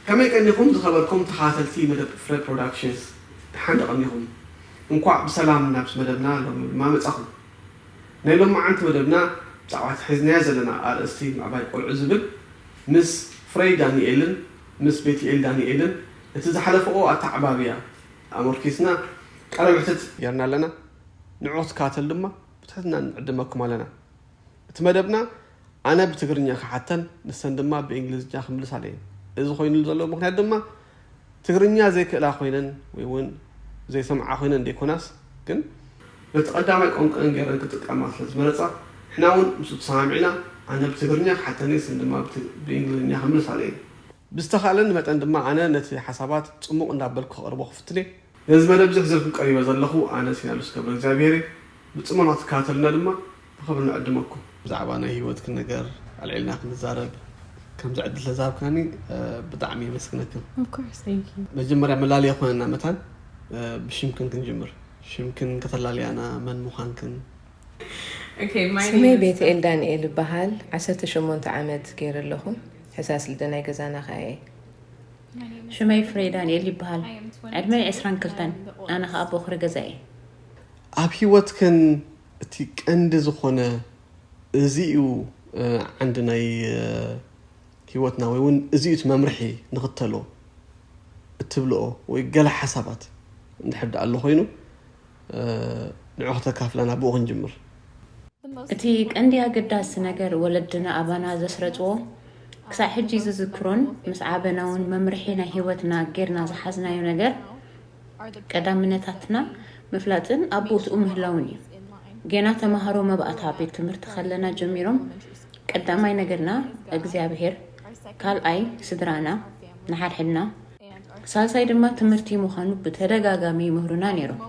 ከመይ ቀኒኹም ዝኸበርኩም ተኻተልቲ መደብ ፍረ ፕሮዳክሽንስ? ደሓን ዶ ቀኒኹም? እንኳዕ ብሰላም ናብቲ መደብና ሎሚ ድማ መጻኹም። ናይ ሎማዓንቲ መደብና ብዛዕባ እቲ ሒዝናዮ ዘለና ኣርእስቲ ምዕባይ ቆልዑ ዝብል ምስ ፍረይ ዳንኤልን ምስ ቤትኤል ዳንኤልን እቲ ዝሓለፈኦ ኣተዓባብያ ኣመርኪስና ቃለ መሕትት ጌርና ኣለና። ንዑ ክትከታተሉ ድማ ብትሕትና ንዕድመኩም ኣለና። እቲ መደብና ኣነ ብትግርኛ ክሓተን ንሰን ድማ ብእንግሊዝኛ ክምልሳለየን። እዚ ኮይኑሉ ዘሎ ምኽንያት ድማ ትግርኛ ዘይክእላ ኮይነን ወይ እውን ዘይሰምዓ ኮይነን ዘይኮናስ ግን ነቲ ቀዳማይ ቋንቋን ገይረን ክጥቀማ ስለ ዝመረፃ ንሕና እውን ምስኡ ተሰማሚዕና ኣነ ብትግርኛ ክሓተን እየ፣ ንሰን ድማ ብእንግሊዝኛ ክምልሳለየን። ብዝተኻእለኒ መጠን ድማ ኣነ ነቲ ሓሳባት ጽሙቕ እንዳበልኩ ክቕርቦ ክፍትን እየ። ነዚ መደብ እዚ ሒዘልኩም ቀሪበ ዘለኹ ኣነ ሲናሉስ ገብረ እግዚኣብሔር እየ። ብጽሞና ክትከታተሉና ድማ ብኽብሪ ንዕድመኩም። ብዛዕባ ናይ ህይወትክን ነገር ኣልዒልና ክንዛረብ ከምዚ ዕድል ስለዝሃብካኒ ብጣዕሚ የመስግነክን። መጀመርያ መላለየ ኮነና መታን ብሽምክን ክንጅምር። ሽምክን ከተላልያና፣ መን ምዃንክን? ስመይ ቤትኤል ዳንኤል ይበሃል። ዓሰርተ ሸሞንተ ዓመት ገይረ ኣለኹ። ሕሳስ ልደ ናይ ገዛና ከኣ እየ። ሽመይ ፍሬ ዳንኤል ይበሃል። ዕድመይ ዕስራን ክልተን። ኣነ ከኣ ቦኽሪ ገዛ እየ። ኣብ ህይወትክን እቲ ቀንዲ ዝኾነ እዚ እዩ ዓንዲ ናይ ህይወትና ወይ እውን እዚ እዩ እቲ መምርሒ ንኽተሎ እትብልኦ ወይ ገለ ሓሳባት እንድሕር ደኣ ኣሎ ኮይኑ ንዑ ከተካፍለና ብኡ ክንጅምር። እቲ ቀንዲ ኣገዳሲ ነገር ወለድና ኣባና ዘስረጽዎ ክሳዕ ሕጂ ዝዝክሮን ምስ ዓበና እውን መምርሒ ናይ ህይወትና ጌርና ዝሓዝናዮ ነገር ቀዳምነታትና ምፍላጥን ኣብ ቦትኡ ምህላውን እዩ። ጌና ተማሃሮ መባእታ ቤት ትምህርቲ ከለና ጀሚሮም ቀዳማይ ነገርና እግዚኣብሔር፣ ካልኣይ ስድራና፣ ንሓድሕድና፣ ሳልሳይ ድማ ትምህርቲ ምዃኑ ብተደጋጋሚ ይምህሩና ነይሮም።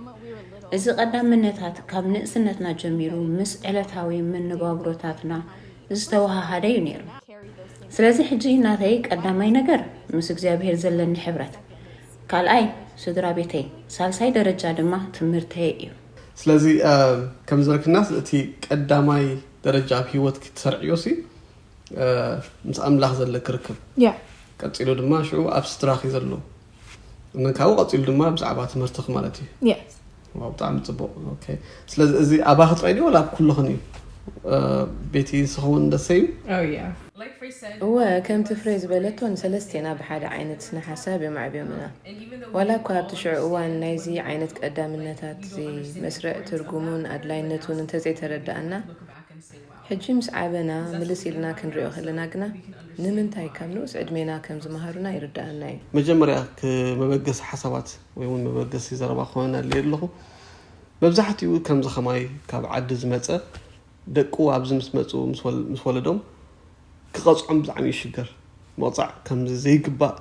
እዚ ቀዳምነታት ካብ ንእስነትና ጀሚሩ ምስ ዕለታዊ መነባብሮታትና ዝተወሃሃደ እዩ ነይሩ። ስለዚ ሕጂ ናተይ ቀዳማይ ነገር ምስ እግዚኣብሔር ዘለኒ ሕብረት፣ ካልኣይ ስድራ ቤተይ፣ ሳልሳይ ደረጃ ድማ ትምህርተይ እዩ። ስለዚ ከም ዝበልክናስ እቲ ቀዳማይ ደረጃ ኣብ ህይወት ክትሰርዕዮ ሲ ምስ ኣምላኽ ዘለኪ ርክብ፣ ቀጺሉ ድማ ሽዑ ኣብ ስድራኺ ዘሎ፣ እነን ካብኡ ቀጺሉ ድማ ብዛዕባ ትምህርትኺ ማለት እዩ። ዋው፣ ብጣዕሚ ጽቡቕ። ኦኬ፣ ስለዚ እዚ ኣባኺ ጥራይ ድዩ ዋላ ኣብ ኩልኽን እዩ? ቤቲ ንስኺ እውን ደሰ እዩ? እወ፣ ከምቲ ፍሬ ዝበለቶ ንሰለስቴና ብሓደ ዓይነት ስነ ሓሳብ እዮም ኣዕብዮምና። ዋላ እኳ ኣብቲ ሽዑ እዋን ናይዚ ዓይነት ቀዳምነታት እዚ መስርዕ ትርጉሙን ኣድላይነቱን እንተዘይተረድኣና፣ ሕጂ ምስ ዓበና ምልስ ኢልና ክንሪኦ ከለና ግና ንምንታይ ካብ ንኡስ ዕድሜና ከም ዝመሃሩና ይርድኣና እዩ። መጀመርያ መበገሲ ሓሳባት ወይ እውን መበገሲ ዘረባ ክኾነና ድልየ ኣለኹ። መብዛሕትኡ ከምዚ ከማይ ካብ ዓዲ ዝመጸ ደቁ ኣብዚ ምስ መጹ ምስ ወለዶም ክቐጽዖም ብጣዕሚ ይሽገር። ምቕጻዕ ከምዚ ዘይግባእ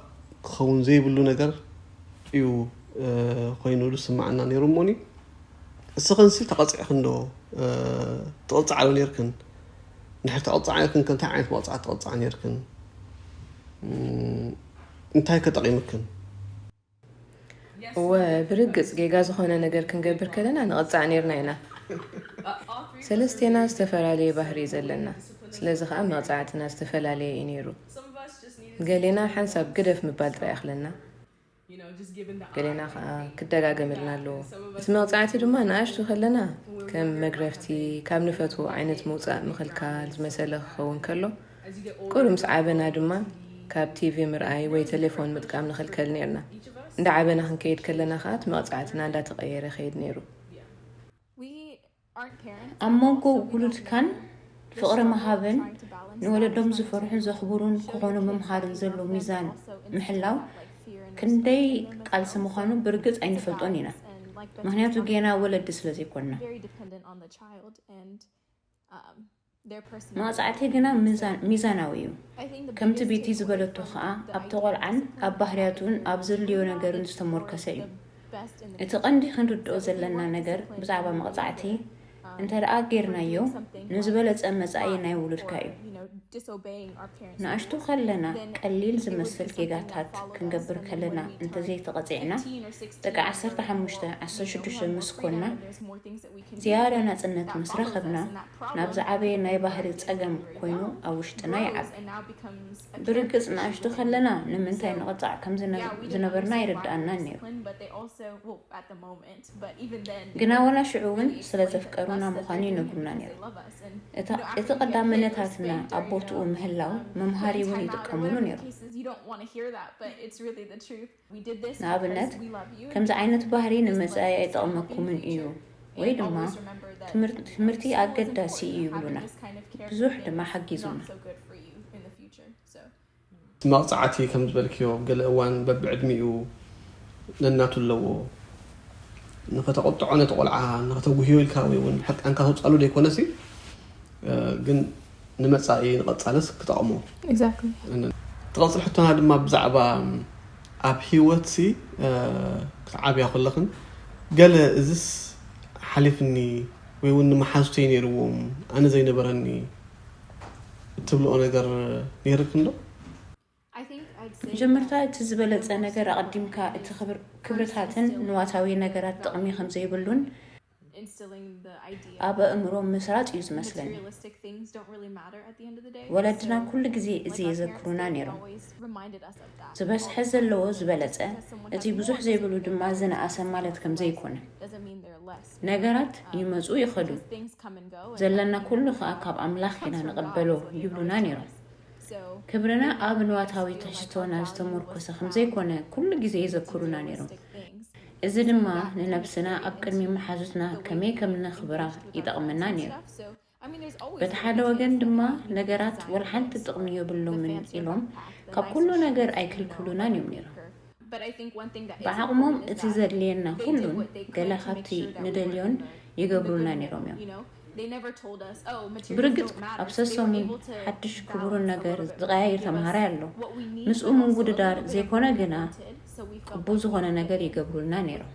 ክኸውን ዘይብሉ ነገር እዩ ኮይኑ ዝስምዓና ነይሩ። እሞኒ እስኽንሲ ተቐጺዕክን ዶ ትቕጻዓ ዶ ነይርክን? እንድሕር ተቐጻዓ ነይርክን ከ እንታይ ዓይነት መቕጻዕቲ ትቕጻዓ ነይርክን? እንታይ ከ ጠቒምክን? እወ፣ ብርግጽ ጌጋ ዝኾነ ነገር ክንገብር ከለና ንቕጻዕ ኔርና ኢና። ሰለስቴና ዝተፈላለየ ባህሪ እዩ ዘለና፣ ስለዚ ኸኣ መቕጻዕትና ዝተፈላለየ እዩ ኔሩ። ገሌና ሓንሳብ ግደፍ ምባል ጥራይ ይኣኽለና፣ ገሌና ኸኣ ክደጋገመልና ኣለዎ። እቲ መቕጻዕቲ ድማ ንኣሽቱ ከለና ከም መግረፍቲ፣ ካብ ንፈትዎ ዓይነት ምውጻእ ምኽልካል ዝመሰለ ክኸውን ከሎ፣ ቁሩብ ምስ ዓበና ድማ ካብ ቲቪ ምርኣይ ወይ ተሌፎን ምጥቃም ንኽልከል ኔርና። እንዳ ዓበና ክንከይድ ከለና ኸኣ እቲ መቕጻዕትና እንዳተቐየረ ይኸይድ ኔሩ። ኣብ መንጎ ውሉድካን ፍቕሪ ምሃብን ንወለዶም ዝፈርሑን ዘኽብሩን ክኾኑ ምምሃርን ዘሎ ሚዛን ምሕላው ክንደይ ቃልሲ ምዃኑ ብርግጽ ኣይንፈልጦን ኢና። ምኽንያቱ ጌና ወለዲ ስለ ዘይኮንና። መቕጻዕቲ ግና ሚዛናዊ እዩ። ከምቲ ቤቲ ዝበለቶ ኸኣ ኣብቲ ቆልዓን ኣብ ባህርያቱን ኣብ ዘድልዮ ነገርን ዝተሞርከሰ እዩ። እቲ ቀንዲ ክንርድኦ ዘለና ነገር ብዛዕባ መቕጻዕቲ እንተ ደኣ ጌርናዮ ንዝበለጸ መጻኢ ናይ ውሉድካ እዩ። ንኣሽቱ ከለና ቀሊል ዝመስል ጌጋታት ክንገብር ከለና እንተዘይተቐጺዕና፣ ደቂ ዓሰርተ ሓሙሽተ ዓሰርተ ሽዱሽተ ምስ ኮና፣ ዝያዳ ናጽነት ምስ ረኸብና፣ ናብ ዝዓበየ ናይ ባህሪ ጸገም ኮይኑ ኣብ ውሽጥና ይዓቢ። ብርግጽ ንኣሽቱ ከለና ንምንታይ ንቐጻዕ ከም ዝነ- ዝነበርና ኣይርድኣናን ነይሩ። ግና ዋላ ሽዑ እውን ስለ ዘፍቀሩና ምዃኑ ይነግሩና ነይሩ። እቲ ቀዳምነታትና ኣብ ቦትኡ ምህላው መምሃሪ እውን ይጥቀምሉ ነይሩ። ንኣብነት፣ ከምዚ ዓይነት ባህሪ ንመጻኢ ኣይጠቕመኩምን እዩ ወይ ድማ ትምህርቲ ኣገዳሲ እዩ ይብሉና። ብዙሕ ድማ ሓጊዙና። መቕጻዕቲ ከም ዝበልክዮ፣ ገለ እዋን በብዕድሚኡ ነናቱ ኣለዎ። ንኸተቆጥዖ ነቲ ቆልዓ ንኸተጉህዮ ኢልካ ወይ እውን ሕርቃንካ ተውፅኣሉ ዘይኮነሲ፣ ግን ንመፃኢ ንቐፃልስ ክጠቕሞ። ትቐፅል ሕቶና ድማ ብዛዕባ ኣብ ህይወትሲ ክትዓብያ ከለኽን ገለ እዝስ ሓሊፍኒ ወይ እውን ንመሓዙተይ ነይርዎም ኣነ ዘይነበረኒ እትብልኦ ነገር ነይርክን ዶ? መጀመርታ እቲ ዝበለጸ ነገር ኣቐዲምካ እቲ ክብርታትን ንዋታዊ ነገራት ጥቕሚ ከምዘይብሉን ኣብ ኣእምሮ ምስራጽ እዩ ዝመስለኒ። ወለድና ኩሉ ግዜ እዚ የዘክሩና ነይሮም። ዝበዝሐ ዘለዎ ዝበለጸ፣ እቲ ብዙሕ ዘይብሉ ድማ ዝነኣሰ ማለት ከምዘይኮነ። ነገራት ይመጹ ይኸዱ፣ ዘለና ኩሉ ኸኣ ካብ ኣምላኽ ኢና ንቐበሎ ይብሉና ነይሮም። ክብርና ኣብ ንዋታዊ ትሕዝቶና ዝተመርኮሰ ከምዘይኮነ ኩሉ ግዜ የዘክሩና ነይሮም። እዚ ድማ ንነብስና ኣብ ቅድሚ መሓዙትና ከመይ ከም ነኽብራ ይጠቕመና ነይሩ። በቲ ሓደ ወገን ድማ ነገራት ወላ ሓንቲ ጥቕሚ የብሎምን ኢሎም ካብ ኩሉ ነገር ኣይክልክሉናን እዮም ነይሮም። ብዓቕሞም እቲ ዘድልየና ኩሉን ገለ ካብቲ ንደልዮን ይገብሩልና ነይሮም እዮም። ብርግጽ ኣብ ሰሰሙን ሓድሽ ክቡርን ነገር ዝቐያይር ተምሃራይ ኣሎ። ምስኡ ምንጉድዳር ዘይኮነ ግና ቅቡል ዝኾነ ነገር ይገብሩልና ነይሮም።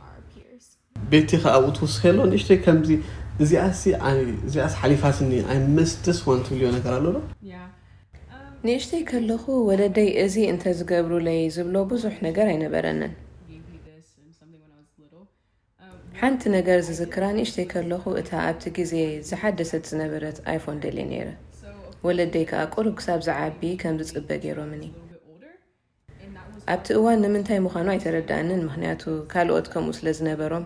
ቤቲ ከኣ ኣብኡ ትውስኸ ኣሎ ንእሽተይ ከምዚ እዚኣሲ እዚኣስ ሓሊፋትኒ I miss this one ትብልዮ ነገር ኣሎ ዶ? ንእሽተይ ከለኹ ወለደይ እዚ እንተዝገብሩለይ ዝብሎ ብዙሕ ነገር ኣይነበረንን። ሓንቲ ነገር ዝዝክራ ንእሽተይ ከለኹ እታ ኣብቲ ግዜ ዝሓደሰት ዝነበረት ኣይፎን ደልየ ነይረ። ወለደይ ከኣ ቁሩብ ክሳብ ዝዓቢ ከም ዝጽበ ገይሮምኒ። ኣብቲ እዋን ንምንታይ ምዃኑ ኣይተረድኣንን፣ ምኽንያቱ ካልኦት ከምኡ ስለ ዝነበሮም።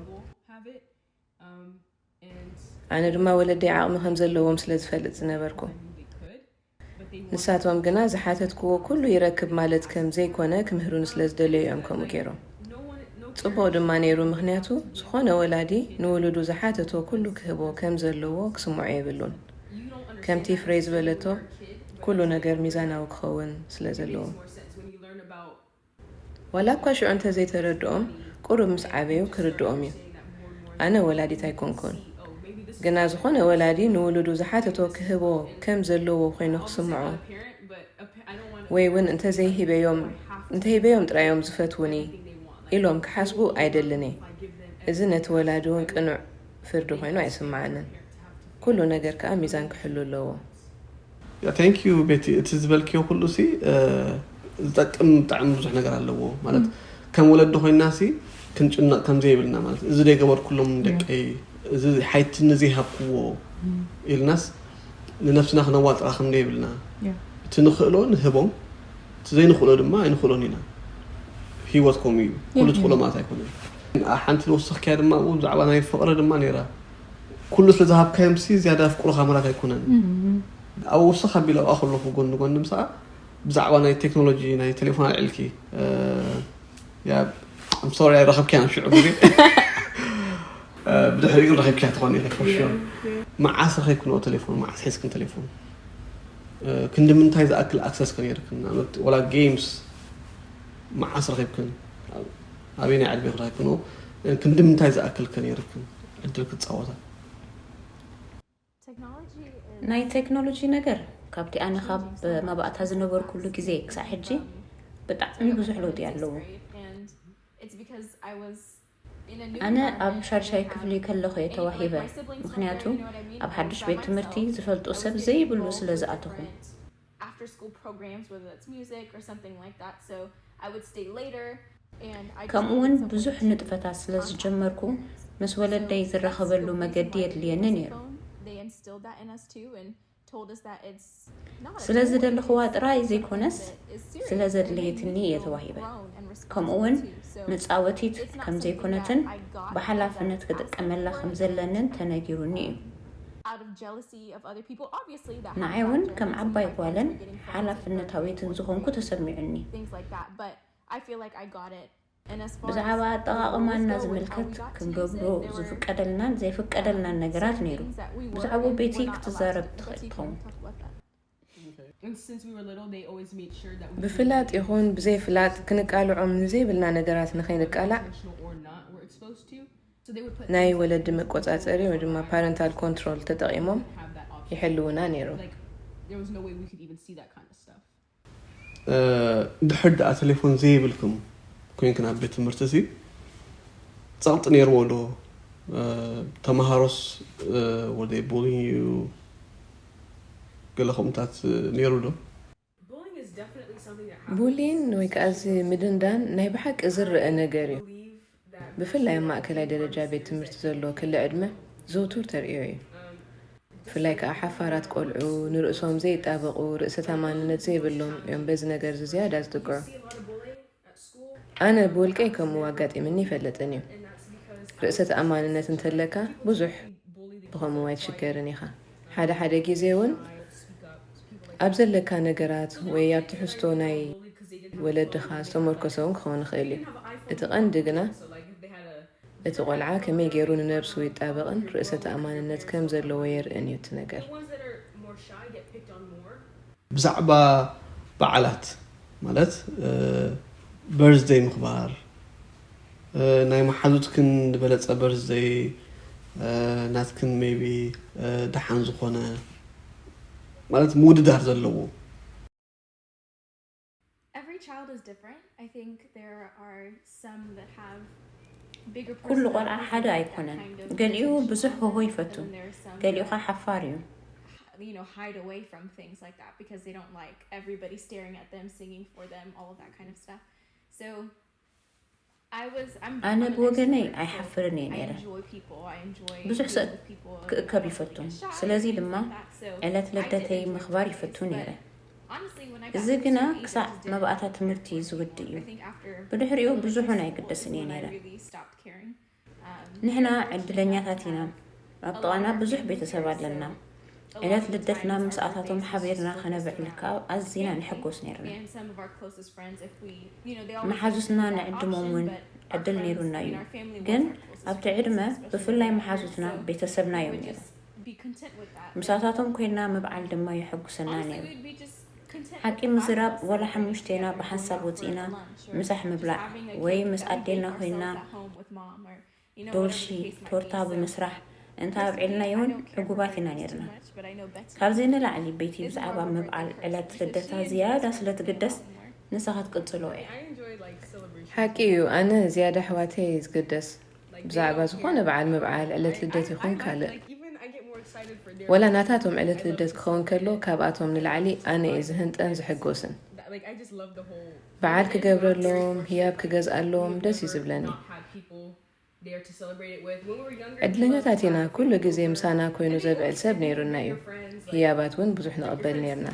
ኣነ ድማ ወለደይ ዓቕሚ ከም ዘለዎም ስለ ዝፈልጥ ዝነበርኩ። ንሳቶም ግና ዝሓተትክዎ ኩሉ ይረክብ ማለት ከም ዘይኮነ ክምህሩኒ ስለ ዝደለዩ እዮም ከምኡ ገይሮም። ጽቡቕ ድማ ነይሩ፣ ምኽንያቱ ዝኾነ ወላዲ ንውሉዱ ዝሓተቶ ኩሉ ክህቦ ከም ዘለዎ ክስምዖ የብሉን። ከምቲ ፍሬ ዝበለቶ፣ ኩሉ ነገር ሚዛናዊ ክኸውን ስለ ዘለዎ። ዋላ እኳ ሽዑ እንተ ዘይተረድኦም፣ ቁሩብ ምስ ዓበዩ ክርድኦም እዩ። ኣነ ወላዲት ኣይኮንኩን። ግና ዝኾነ ወላዲ ንውሉዱ ዝሓተቶ ክህቦ ከም ዘለዎ ኮይኑ ክስምዖ ወይ እውን እንተዘይሂበዮም እንተሂበዮም ጥራይ እዮም ዝፈትዉኒ ኢሎም ክሓስቡ ኣይደልን እየ። እዚ ነቲ ወላዲ እውን ቅኑዕ ፍርዲ ኮይኑ ኣይስምዓንን። ኩሉ ነገር ከኣ ሚዛን ክሕሉ ኣለዎ። Thank you ቤቲ፣ እቲ ዝበልክዮ ኩሉ ሲ ዝጠቅም ብጣዕሚ ብዙሕ ነገር ኣለዎ። ማለት ከም ወለዲ ኮይና ሲ ክንጭነቕ ከም ዘይብልና፣ ማለት እዚ ዘይገበርኩሎም ደቀይ፣ እዚ ሓይትኒ ዘይሃብክዎ ኢልናስ ንነብስና ክነዋጥራ ከም ዘይብልና፣ እቲ ንኽእሎ ንህቦም፣ እቲ ዘይንኽእሎ ድማ ኣይንኽእሎን ኢና። ህይወት ከምኡ እዩ። ኩሉ ትኽእሎ ማለት ኣይኮነን። ሓንቲ ዝወሰኽክያ ድማ ብኡ ብዛዕባ ናይ ፍቕሪ ድማ ነይራ። ኩሉ ስለ ዝሃብካዮም ሲ ዝያዳ ኣፍቅሩኻ ማለት ኣይኮነን። ኣብ ውስኽ ኣቢለ ኣብኣ ከለኹ ጎኒ ጎኒ ምሳኣ ብዛዕባ ናይ ቴክኖሎጂ ናይ ቴሌፎን ኣልዒልኪ ሶሪ ኣይረኸብክያን ሽዑ ግዜ ብድሕሪኡ ግን ረኺብክያ ትኾን ኢለ for sure። መዓስ ረኺብክንኦ ቴሌፎን? መዓስ ሒዝክን ቴሌፎን? ክንዲ ምንታይ ዝኣክል ኣክሰስ ከ ነይርክን? ንኣብነት ወላ ጌምስ መዓስ ረኺብክን? ኣበየናይ ዕድሜ ረኺብክንኦ? ክንዲ ምንታይ ዝኣክል ከ ነይርክን ዕድል ክትጻወታ? ናይ ቴክኖሎጂ ነገር ካብቲ ኣነ ካብ መባእታ ዝነበርኩሉ ግዜ ክሳዕ ሕጂ ብጣዕሚ ብዙሕ ለውጢ ኣለዎ። ኣነ ኣብ ሻድሻይ ክፍሊ ከለኹ እየ ተዋሂበ፣ ምኽንያቱ ኣብ ሓድሽ ቤት ትምህርቲ ዝፈልጦ ሰብ ዘይብሉ ስለ ዝኣተኹ። after school programs, whether that's music or something like that. So I would stay later. ከምኡ እውን ብዙሕ ንጥፈታት ስለ ዝጀመርኩ ምስ ወለደይ ዝራኸበሉ መገዲ የድልየኒ ነይሩ። ስለ ዝደለኽዋ ጥራይ ዘይኮነስ ስለ ዘድልየትኒ እየ ተዋሂበ። ከምኡ እውን መጻወቲት ከም ዘይኮነትን ብሓላፍነት ክጥቀመላ ከም ዘለንን ተነጊሩኒ እዩ። ንዓይ እውን ከም ዓባይ ጓልን ሓላፍነታዊትን ዝኾንኩ ተሰሚዑኒ። ብዛዕባ ኣጠቓቕማና ዝምልከት ክንገብሮ ዝፍቀደልናን ዘይፍቀደልናን ነገራት ነይሩ። ብዛዕባ ቤቲ ክትዛረብ ትኽእል ትኸውን። ብፍላጥ ይኹን ብዘይፍላጥ ክንቃልዖም ንዘይብልና ነገራት ንኸይንቃላዕ ናይ ወለዲ መቆጻጸሪ ወይ ድማ ፓረንታል ኮንትሮል ተጠቒሞም ይሕልውና ነይሮም። ድሕር ደኣ ቴሌፎን ዘይብልኩም ኮይንክን ኣብ ቤት ትምህርቲ ሲ ጸቕጢ ነይርዎ ዶ? ተመሃሮስ ወደ ቡሊንግ እዩ ገለ ከምኡታት ነይሩ ዶ? ቡሊን ወይ ከዓ እዚ ምድንዳን ናይ ብሓቂ ዝረአ ነገር እዩ። ብፍላይ ኣብ ማእከላይ ደረጃ ቤት ትምህርቲ ዘሎ ክሊ ዕድመ ዘውቱር ተርእዮ እዩ። ብፍላይ ከዓ ሓፋራት ቆልዑ፣ ንርእሶም ዘይጣበቑ፣ ርእሰ ተኣማንነት ዘይብሎም እዮም በዚ ነገር እዚ ዝያዳ ዝጥቅዑ። ኣነ ብውልቀይ ከምኡ ኣጋጢምኒ ይፈልጥን እዩ። ርእሰ ተኣማንነት እንተለካ ብዙሕ ብኸምኡ ኣይትሽገርን ኢኻ። ሓደ ሓደ ግዜ እውን ኣብ ዘለካ ነገራት ወይ ኣብ ትሕዝቶ ናይ ወለድኻ ዝተመርኮሰ እውን ክኸውን ይኽእል እዩ። እቲ ቀንዲ ግና እቲ ቆልዓ ከመይ ገይሩ ንነብሱ ይጣበቕን ርእሰ ተኣማንነት ከም ዘለዎ የርእን እዩ እቲ ነገር። ብዛዕባ በዓላት ማለት በርዝደይ ምኽባር፣ ናይ መሓዙትክን ዝበለጸ በርዝደይ ናትክን maybe ደሓን ዝኾነ ማለት ምውድዳር ዘለዎ። Every child is different. I think there are some that have bigger ኩሉ ቆልዓ ሓደ ኣይኮነን። ገሊኡ ብዙሕ ሆሆ ይፈቱ፣ ገሊኡ ኸዓ ሓፋር እዩ። You know, hide away from things like that because they don't like everybody staring at them, singing for them, all of that kind of stuff. So I was I'm ኣነ ብወገነይ ኣይሓፍርን እየ ነይረ። ብዙሕ ሰብ ክእከብ ይፈቱ፣ ስለዚ ድማ ዕለት ልደተይ ምኽባር ይፈቱ ነይረ። እዚ ግና ክሳዕ መባእታ ትምህርቲ ዝውድእ እዩ። ብድሕሪኡ ብዙሕን ኣይግደስን እየ ነይረ። ንሕና ዕድለኛታት ኢና። ኣብ ጥቓና ብዙሕ ቤተሰብ ኣለና። ዕለት ልደትና ምስኣታቶም ሓቢርና ከነብዕል ከዓ ኣዚና ንሕጎስ ነይርና። መሓዙትና ንዕድሞም እውን ዕድል ነይሩና እዩ። ግን ኣብቲ ዕድመ ብፍላይ መሓዙትና ቤተሰብና እዮም ነይሮም። ምሳታቶም ኮይና ምብዓል ድማ የሐጉሰና ነይሩ። ሓቂ ምዝራብ ዋላ ሓሙሽቴና ብሓንሳብ ወፂእና ምሳሕ ምብላዕ ወይ ምስ ኣዴና ኮይና ዶልሺ ቶርታ ብምስራሕ እንተ ኣብዒልናዮ እውን ዕጉባት ኢና ነይርና። ካብዚ ንላዕሊ ቤቲ ብዛዕባ ምብዓል ዕለት ልደታ ዝያዳ ስለ ትግደስ ንሳ ክትቅጽሎ እያ። ሓቂ እዩ፣ ኣነ ዝያዳ ኣሕዋተይ እየ ዝግደስ ብዛዕባ ዝኾነ በዓል ምብዓል፣ ዕለት ልደት ይኹን ካልእ። ወላ ናታቶም ዕለት ልደት ክኸውን ከሎ ካብኣቶም ንላዕሊ ኣነ እየ ዝህንጠን ዝሕጎስን። በዓል ክገብረሎም፣ ህያብ ክገዝኣሎም ደስ እዩ ዝብለኒ። ዕድለኛታት ኢና፣ ኩሉ ግዜ ምሳና ኮይኑ ዘብዕል ሰብ ነይሩና እዩ። ህያባት እውን ብዙሕ ንቕበል ነይርና።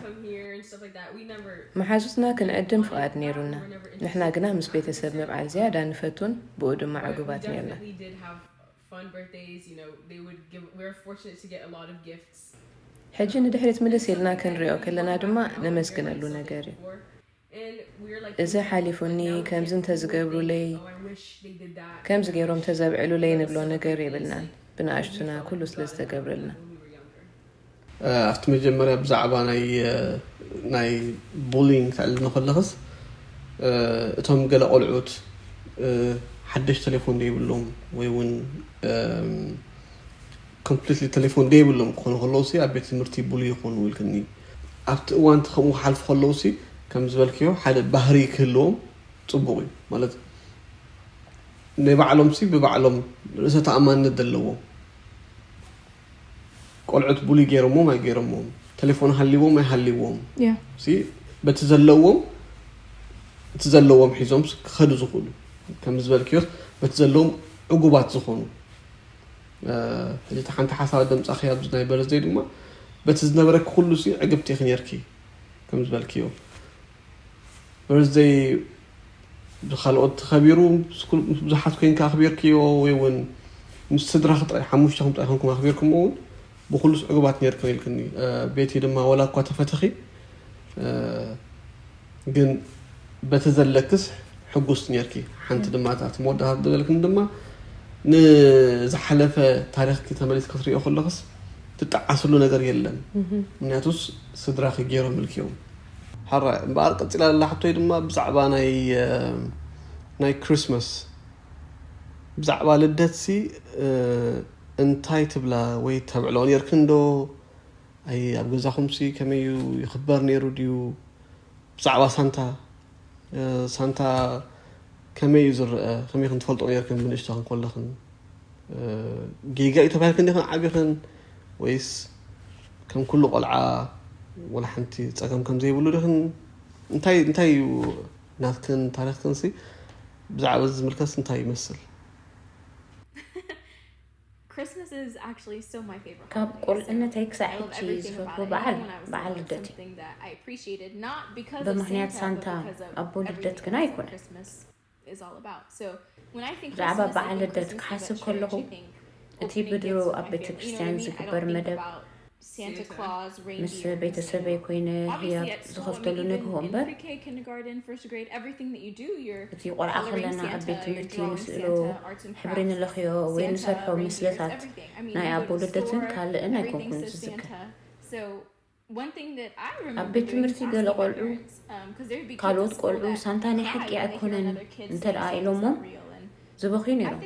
መሓዙትና ክንዕድም ፍቓድ ነይሩና። ንሕና ግና ምስ ቤተሰብ ምብዓል ዝያዳ ንፈቱን ብኡ ድማ ዕጉባት ነይርና። ሕጂ ንድሕሪት ምልስ ኢልና ክንሪኦ ከለና ድማ ነመስግነሉ ነገር እዩ። እዚ ሓሊፉኒ፣ ከምዚ እንተዝገብሩለይ፣ ከምዚ ገይሮም ተዘብዕሉለይ ንብሎ ነገር የብልናን። ብንኣሽቱና ኩሉ ስለ ዝተገብረልና። ኣብቲ መጀመርያ ብዛዕባ ናይ ናይ ቡሊንግ ተዕልልኒ ከለኽስ እቶም ገለ ቆልዑት ሓደሽ ቴሌፎን ዘይብሎም ወይ እውን ኮምፕሊትሊ ቴሌፎን ዘይብሎም ክኾኑ ከለውሲ ኣብ ቤት ትምህርቲ ቡሊ ይኾኑ ኢልክኒ። ኣብቲ እዋንቲ ከምኡ ክሓልፉ ከለውሲ ከም ዝበልክዮ ሓደ ባህሪ ክህልዎም ፅቡቕ እዩ ማለት ናይ ባዕሎምሲ ብባዕሎም ርእሰ ተኣማንነት ዘለዎም ቆልዑት ቡሊ ገይሮሞም ኣይገይሮሞም እቲ ቴሌፎን ሃልዎም ኣይሃልዎም yeah ሲ በቲ ዘለዎም እቲ ዘለዎም ሒዞም ክኸዱ ዝኽእሉ ከም ዝበልክዮስ በቲ ዘለዎም ዕጉባት ዝኾኑ ሕጂ ሓንቲ ሓሳብ ደምፃኺ ኣብዚ ናይ በርዝደይ ድማ በቲ ዝነበረኪ ኩሉ ሲ ዕግብቲ ኢኺ ነርኪ ከም ዝበልክዮ በርዝደይ ብካልኦት ተኸቢሩ ብዙሓት ኮይንካ ኣኽቢርክዮ ወይ እውን ምስ ስድራኺ ጥራይ ሓሙሽተኹም ጥራይ ኮንኩም ኣኽቢርኩሞ እውን ብኩሉስ ዕጉባት ነርክን ኢልክኒ ቤቲ ድማ ወላ እኳ ተፈተኺ ግን በቲ ዘለክስ ሕጉስ ነርኪ ሓንቲ ድማ እታ መወዳእታ ዝበልክን ድማ ንዝሓለፈ ታሪኽኪ ተመሊስ ክትሪኦ ከለኽስ ትጠዓስሉ ነገር የለን ምክንያቱስ ስድራኺ ገይሮም ምልክዮም ሓራ እምበኣር ቀፂላ ዘላ ሕቶይ ድማ ብዛዕባ ናይ ናይ ክሪስማስ ብዛዕባ ልደትሲ እንታይ ትብላ ወይ ተብዕሎ ነርክን ዶ ኣይ ኣብ ገዛኹምሲ ከመይ እዩ ይኽበር ነይሩ ድዩ ብዛዕባ ሳንታ ሳንታ ከመይ እዩ ዝረአ ከመይ ክንትፈልጦ ነርክን ብንእሽቶ ክንኮለኽን ጌጋ እዩ ተባሂልክን ዲኽን ዓቢኽን ወይስ ከም ኩሉ ቆልዓ ወላ ሓንቲ ፀገም ከም ዘይብሉ ዲኽን እንታይ እንታይ እዩ ናትክን ታሪኽክንሲ ብዛዕባ እዚ ዝምልከትስ እንታይ ይመስል Christmas is actually still my favorite ካብ holiday. ቁልዕነተይ ክሳዕ I love ሕጂ everything ዝፈትዎ about it. በዓል Even when I was በዓል little, it was ልደት እዩ something that I appreciated, not because of ብምኽንያት Santa, ሳንታ but because of ኣቦ ልደት everything ግን else ኣይኮነን that Christmas is all about. So when I think ብዛዕባ Christmas, I በዓል think ልደት Christmas ክሓስብ is ከለኹ changing. እቲ ብድሮ ኣብ ቤተ ክርስቲያን ዝግበር መደብ Santa Claus, ምስ reindeer, ቤተሰበይ ኮይነ ህያብ ዝኸፍተሉ ንግሆ እምበር pre-K, kindergarten, first grade, everything that you do, you're እቲ ቆልዓ ከለና ኣብ ቤት ትምህርቲ ንስእሎ ሕብሪ ንለኽዮ ወይ ንሰርሖ ምስለታት ናይ ኣቦ ልደትን ካልእን ኣይኮንኩን ዝዝክር ኣብ ቤት ትምህርቲ ገለ ቆልዑ ካልኦት ቆልዑ ሳንታ ናይ ሓቂ ኣይኮነን እንተ ደኣ ኢሎሞም ዝበኽዩ ነይሮም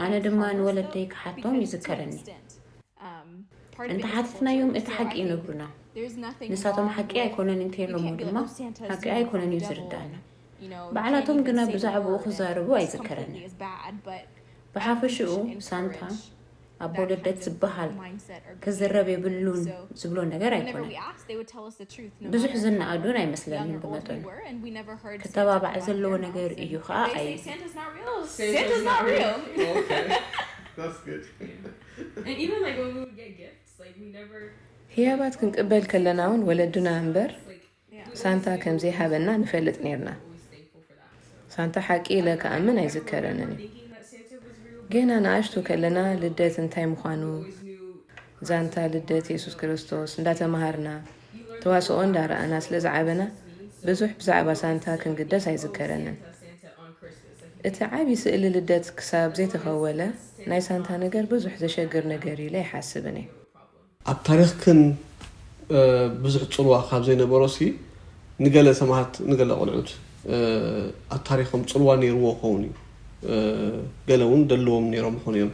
ኣነ ድማ ንወለደይ ክሓቶም ይዝከረኒ እንተ ሓቲትናዮም እቲ ሓቂ ይነግሩና ንሳቶም ሓቂ ኣይኮነን እንተኢሎሞ ድማ ሓቂ ኣይኮነን እዩ ዝርዳእና ባዕላቶም ግና ብዛዕባኡ ክዛረቡ ኣይዝከረኒ ብሓፈሽኡ ሳንታ ኣቦ ልደት ዝበሃል ክዝረብ የብሉን ዝብሎ ነገር ኣይኮነን ብዙሕ ዝነኣዱን ኣይመስለንን ብመጠኑ ክተባባዕ ዘለዎ ነገር እዩ ከዓ ኣይ ህያባት ክንቅበል ከለና እውን ወለዱና እምበር ሳንታ ከም ዘይሃበና ንፈልጥ ነርና ሳንታ ሓቂ ኢለ ክኣምን ኣይዝከረንን እዩ ገና ንኣሽቱ ከለና ልደት እንታይ ምዃኑ ዛንታ ልደት የሱስ ክርስቶስ እንዳተማሃርና ተዋስኦ እንዳረኣና ስለ ዝዓበና ብዙሕ ብዛዕባ ሳንታ ክንግደስ ኣይዝከረንን እቲ ዓቢ ስእሊ ልደት ክሳብ ዘይተኸወለ ናይ ሳንታ ነገር ብዙሕ ዘሸግር ነገር ኢለ ኣይሓስብን እየ ኣብ ታሪኽክን ብዙሕ ፅልዋ ካብ ዘይነበሮ ሲ ንገለ ሰማሃት ንገለ ቆልዑት ኣብ ታሪኾም ፅልዋ ነይርዎ ክኸውን እዩ ገለ እውን ደልዎም ነይሮም ይኾኑ እዮም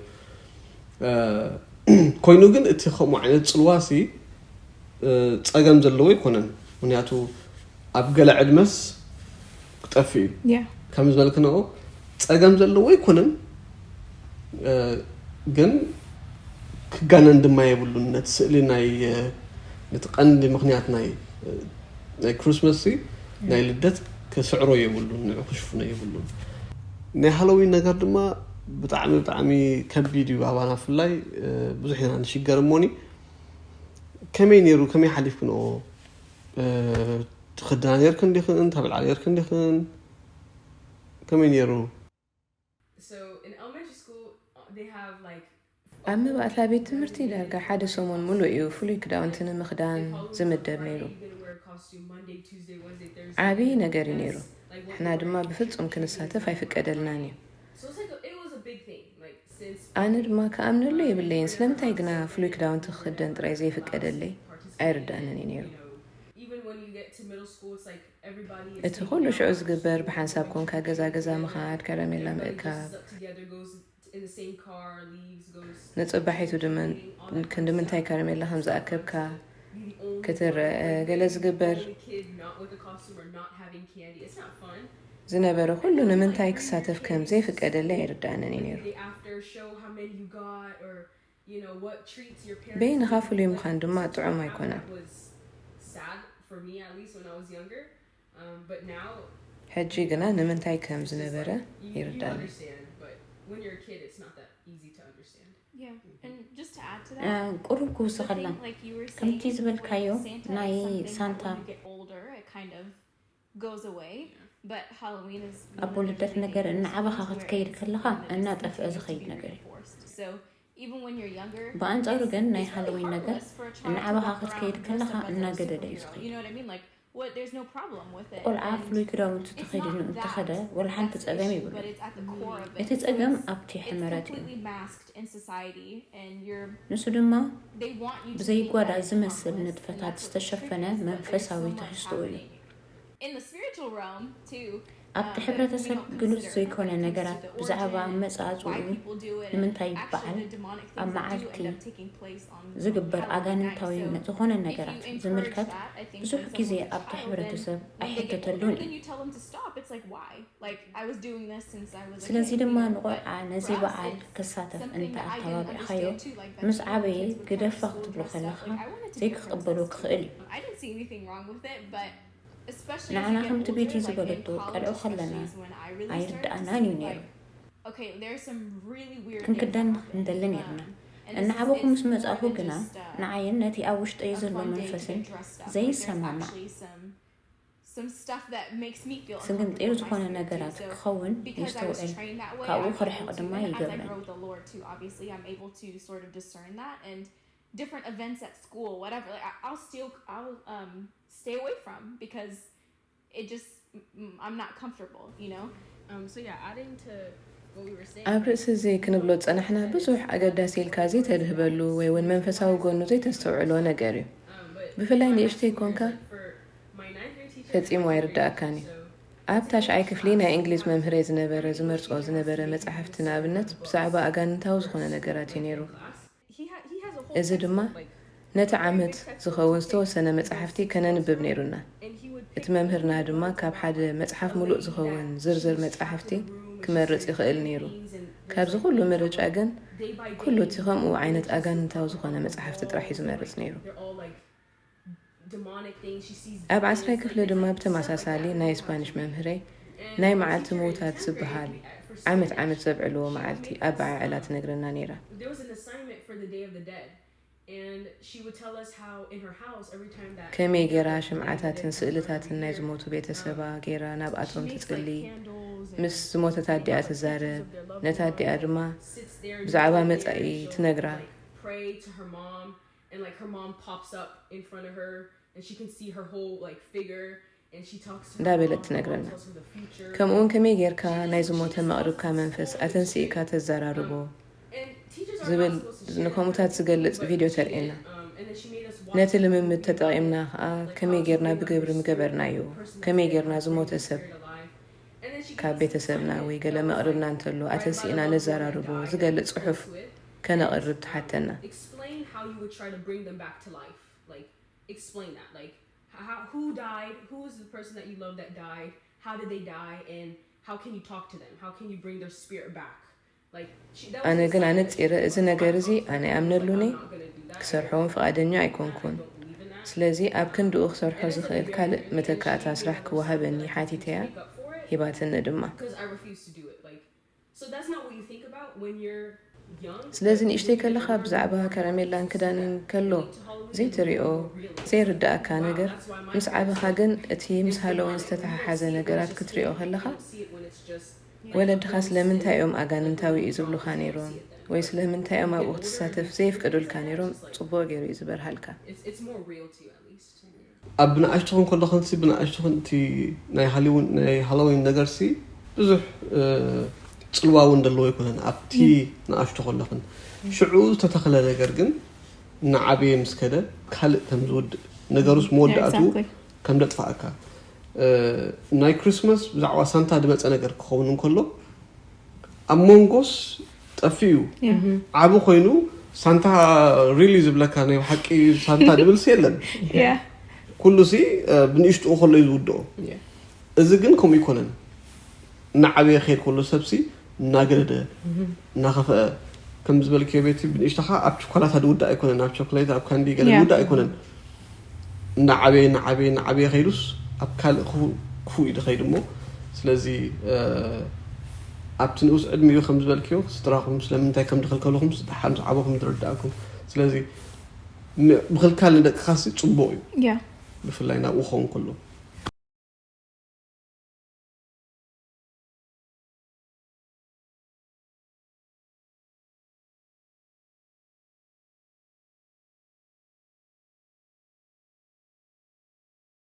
ኮይኑ ግን እቲ ከምኡ ዓይነት ፅልዋ ሲ ፀገም ዘለዎ ኣይኮነን ምክንያቱ ኣብ ገለ ዕድመስ ክጠፍእ እዩ ከም ዝበልክንኦ ፀገም ዘለዎ ኣይኮነን ግን ክጋነን ድማ የብሉን ነቲ ስእሊ ናይ ነቲ ቀንዲ ምክንያት ናይ ናይ ክርስመስ ናይ ልደት ክስዕሮ የብሉን ንዑ ክሽፍኖ የብሉን ናይ ሃሎዊን ነገር ድማ ብጣዕሚ ብጣዕሚ ከቢድ እዩ ኣባና ፍላይ ብዙሕ ኢና ንሽገር እሞኒ ከመይ ነይሩ ከመይ ሓሊፍክንኦ ትኽድና ነርክን ዲኽን ተብልዓ ነርክን ዲኽን ከመይ ነይሩ ኣብ መባእታ ቤት ትምህርቲ ዳርጋ ሓደ ሰሙን ሙሉእ እዩ ፍሉይ ክዳውንቲ ንምኽዳን ዝምደብ ነይሩ ዓብዪ ነገር እዩ ነይሩ ንሕና ድማ ብፍጹም ክንሳተፍ ኣይፍቀደልናን እዩ ኣነ ድማ ክኣምነሉ የብለይን ስለምንታይ ግና ፍሉይ ክዳውንቲ ክኽደን ጥራይ ዘይፍቀደለይ ኣይርዳእንን እዩ ነይሩ እቲ ኩሉ ሽዑ ዝግበር ብሓንሳብ ኮንካ ገዛ ገዛ ምኻድ ከረሜላ ምእካብ ንፅባሒቱ ክንዲ ምንታይ ከረሜላ ከም ዝኣከብካ ክትረአ ገለ ዝግበር ዝነበረ ኩሉ ንምንታይ ክሳተፍ ከም ዘይፍቀደለይ ኣይርዳእንን እዩ ነይሩ በይንኻ ፍሉይ ምዃን ድማ ጥዑም ኣይኮነን for me at least when I was younger. Um, but now ሕጂ ግና ንምንታይ ከም it's just ዝነበረ like, you, you ይርዳኒ። Understand, but when you're a kid, it's not that easy to understand. Yeah, and just to add to that, ቁሩብ ክውስኸላ something like you were ከምቲ saying, ዝበልካዮ with Santa ናይ is something that ሳንታ when you get older, it kind of goes away. But Halloween is ኣቦ one of those ልደት ነገር things እናዓበኻ where ክትከይድ it's ከለኻ one that just እናጠፍአ continues ዝኸይድ to be ነገር እዩ። reinforced. So even when you're younger, ብኣንጻሩ it's, ግን ናይ it's really ሃሎዊን ነገር harmless for a child to እናዓበኻ walk ክትከይድ around ከለኻ dressed up as a እናገደደ እዩ superhero. ዝኸይድ። You know what I mean? Like, what, there's no problem with it. ቆልዓ And ፍሉይ ክዳውንቲ it's ተኸዲኑ not እንተኸደ that ወላ ሓንቲ that's the ጸገም issue, ይብሉ። but it's at the core of it. እቲ So ጸገም it's, ኣብቲ it's ሕመረት እዩ። Completely masked in society, and you're ንሱ ድማ they want you to ብዘይ think ጓዳ that it's ዝመስል harmless, ንጥፈታት and that's what ዝተሸፈነ triggers, but there's መንፈሳዊ so much ትሕዝቶ እዩ። Happening in the spiritual realm too. ኣብቲ Um, that we ሕብረተሰብ don't ግሉጽ consider ዘይኮነ when it comes ነገራት to the ብዛዕባ origin, ኣመጻጽኡ why people do it, ንምንታይ and ይበዓል actually the demonic ኣብ things that do መዓልቲ end up taking place on ዝግበር Halloween night. ኣጋንንታዊ So ዝኾነ if ነገራት you encourage ዝምልከት that, I think ብዙሕ with a ግዜ someone, a ኣብቲ child, ሕብረተሰብ then when they get older, ኣይሕተተሉን እዩ። Then you tell them to stop. It's like, why? Like, I was doing this since I was a ስለዚ kid, you ድማ know? But ንቆልዓ ነዚ for us, በዓል it's ክሳተፍ something እንተ that I didn't ኣተባቢዕካዮ understand too. Like, ምስ that's ዓበየ kids would come ግደፋ to school ክትብሎ dressed up. ከለኻ Like, I wanted to be a ዘይክቕበሎ princess ክኽእል too. እዩ። I didn't see anything wrong with it, but especially as ንዓና you get ከምቲ older, ቤቲ like ዝበለቶ in college, ቀልዑ ከለና especially is when I really started to ኣይርድኣናን እዩ see, ነይሩ። Like, okay, there's some really weird things ክንክደን that happen. ክንደሊ ነርና። Um, and this is, እናዓበኹ ምስ it's more than just uh, ንዓይን ነቲ ኣብ ውሽጠይ a ዘሎ fun day to መንፈስን get dressed up. Like, there's ዘይሰማማዕ actually some some stuff that makes me feel ስግንጢር uncomfortable in my ዝኾነ skin too. ነገራት So ክኸውን because I was የስተውዕል። trained that way, ካብኡ I ክርሕቕ hold to ድማ it. And as I ይገብረን። Grow with the Lord too, obviously, I'm able to sort of discern that and different events at school, whatever. Like I, I'll still, I'll um stay away from because it just, mm, I'm not comfortable, you know. Um, so yeah, adding to what we were saying. ኣብ ርእሲ እዚ ክንብሎ ዝጸናሕና ብዙሕ ኣገዳሲ ኢልካ ዘይተድህበሉ ወይ እውን መንፈሳዊ ጎኑ ዘይተስተውዕሎ ነገር እዩ። ብፍላይ ንእሽተይ ኮንካ ፈጺሙ ኣይርዳእካን እዩ። ኣብ ታሽዓይ ክፍሊ ናይ እንግሊዝ መምህረይ ዝነበረ ዝመርጾ ዝነበረ መጻሕፍቲ ንኣብነት ብዛዕባ ኣጋንንታዊ ዝኾነ ነገራት እዩ ነይሩ። እዚ ድማ ነቲ ዓመት ዝኸውን ዝተወሰነ መጻሕፍቲ ከነንብብ ነይሩና። እቲ መምህርና ድማ ካብ ሓደ መጽሓፍ ምሉእ ዝኸውን ዝርዝር መጻሕፍቲ ክመርጽ ይኽእል ነይሩ። ካብዚ ኩሉ ምርጫ ግን ኩሉ እቲ ከምኡ ዓይነት ኣጋንንታዊ ዝኾነ መጻሕፍቲ ጥራሕ እዩ ዝመርጽ ነይሩ። ኣብ ዓስራይ ክፍሊ ድማ ብተመሳሳሊ ናይ ስፓኒሽ መምህረይ ናይ መዓልቲ ምዉታት ዝበሃል ዓመት ዓመት ዘብዕልዎ መዓልቲ ኣበዓዕላ ትነግረና ነይራ። There was an assignment for the Day of the Dead, and she would tell us how in her house every time that ከመይ ገይራ ሽምዓታትን ስእልታትን ናይ ዝሞቱ ቤተሰባ ገይራ ናብኣቶም ትጽሊ፣ ምስ ዝሞተት ኣዲኣ ትዛረብ፣ ነታ ኣዲኣ ድማ ብዛዕባ መጻኢ ትነግራ። Pray to her mom, and like her mom pops up in front of her, and she can see her whole like figure, and she talks to her እንዳበለት mom, ትነግረና። tells her the future. ከምኡውን ከመይ ጌርካ ናይ ዝሞተ መቕርብካ መንፈስ ኣተንሲእካ ተዘራርቦ ዝብል ንከምኡታት ዝገልጽ ቪድዮ ተርእየና። ነቲ ልምምድ ተጠቒምና ከኣ ከመይ ጌርና ብግብሪ ምገበርናዮ፣ ከመይ ጌርና ዝሞተ ሰብ ካብ ቤተሰብና ወይ ገለ መቕርብና እንተሎ ኣተንሲእና ነዘራርቦ ዝገልጽ ጽሑፍ ከነቕርብ ተሓተና። Explain how you would try to bring them back to life. Like, explain that. Like, how, who died? Who is the person that you love that died? How did they die? And how can you talk to them? How can you bring their spirit back? Like, she, that was ኣነ the ግን assignment. ኣነጺረ እዚ ነገር እዚ ኣነ ኣምነሉኒ ክሰርሖ እውን ፍቓደኛ ኣይኮንኩን። ስለዚ ኣብ ክንድኡ ክሰርሖ ዝኽእል ካልእ መተካእታ ስራሕ ክወሃበኒ ሓቲተያ፣ ሂባትኒ ድማ። Because I refuse to do it. Like, so that's not what you think about when you're young. ስለዚ ንእሽተይ ከለኻ ብዛዕባ ከረሜላን ክዳንን ከሎ ዘይትሪኦ ዘይርድኣካ ነገር ምስ ዓበኻ ግን እቲ ምስ ሃሎዊን ዝተተሓሓዘ ነገራት ክትሪኦ ከለኻ ወለድኻ ስለምንታይ እዮም ኣጋንንታዊ እዩ ዝብሉኻ ነይሮም ወይ ስለምንታይ እዮም ኣብኡ ክትሳተፍ ዘየፍቀዱልካ ነይሮም ጽቡቕ ገይሩ እዩ ዝበርሃልካ። It's, it's more real to you at least. ኣብ ንኣሽቱኹም ከለኹም ሲ ብንኣሽቱኹም እቲ ናይ ሃሊውን ናይ ሃሎዊን ነገር ሲ ብዙሕ እ፣ ጽልዋ እውን ዘለዎ ኣይኮነን ኣብቲ ንኣሽቱ ከለኹን። ሽዑ ዝተተኽለ ነገር ግን እናዓበየ ምስ ከደ ካልእ ከም ዝውድእ ነገሩስ መወዳእቱ Exactly. ከም ደጥፋእካ እ፣ ናይ ክሪስማስ ብዛዕባ ሳንታ ዝመፀ ነገር ክኸውን እንከሎ ኣብ መንጎስ ጠፊኡ እዩ። ዓቢ ኮይኑ ሳንታ ሪሊ ዝብለካ ናይ ሓቂ ሳንታ ድብል ሲ የለን። Yeah. ኩሉ ሲ እ፣ ብንእሽትኡ ከሎ እዩ ዝውድኦ። እዚ ግን ከምኡ ይኮነን። እናዓበየ ክሄድ ከሎ ሰብሲ እናገደደ እናኸፈአ ከም ዝበልክዮ ቤቲ ብንእሽተኻ ኣብ ቸኮላታ ዝውዳእ ኣይኮነን፣ ኣብ ቸኮሌት ኣብ ካንዲ ገለ Yeah. ዝውዳእ ኣይኮነን። እናዓበየ እናዓበየ እናዓበየ ከይዱስ ኣብ ካልእ ክፉእ እዩ ዝኸይድ እሞ ስለዚ ኣብቲ ንኡስ ዕድሚኡ ከም ዝበልክዮ ስድራኹም ስለምንታይ ከም ዝኸልከልኹም ሓንቲ ዓበኹም ዝረዳእኩም ስለዚ ምኽልካል ንደቅኻሲ ፅቡቕ እዩ ያ ብፍላይ ናብኡ ክኸውን ከሎ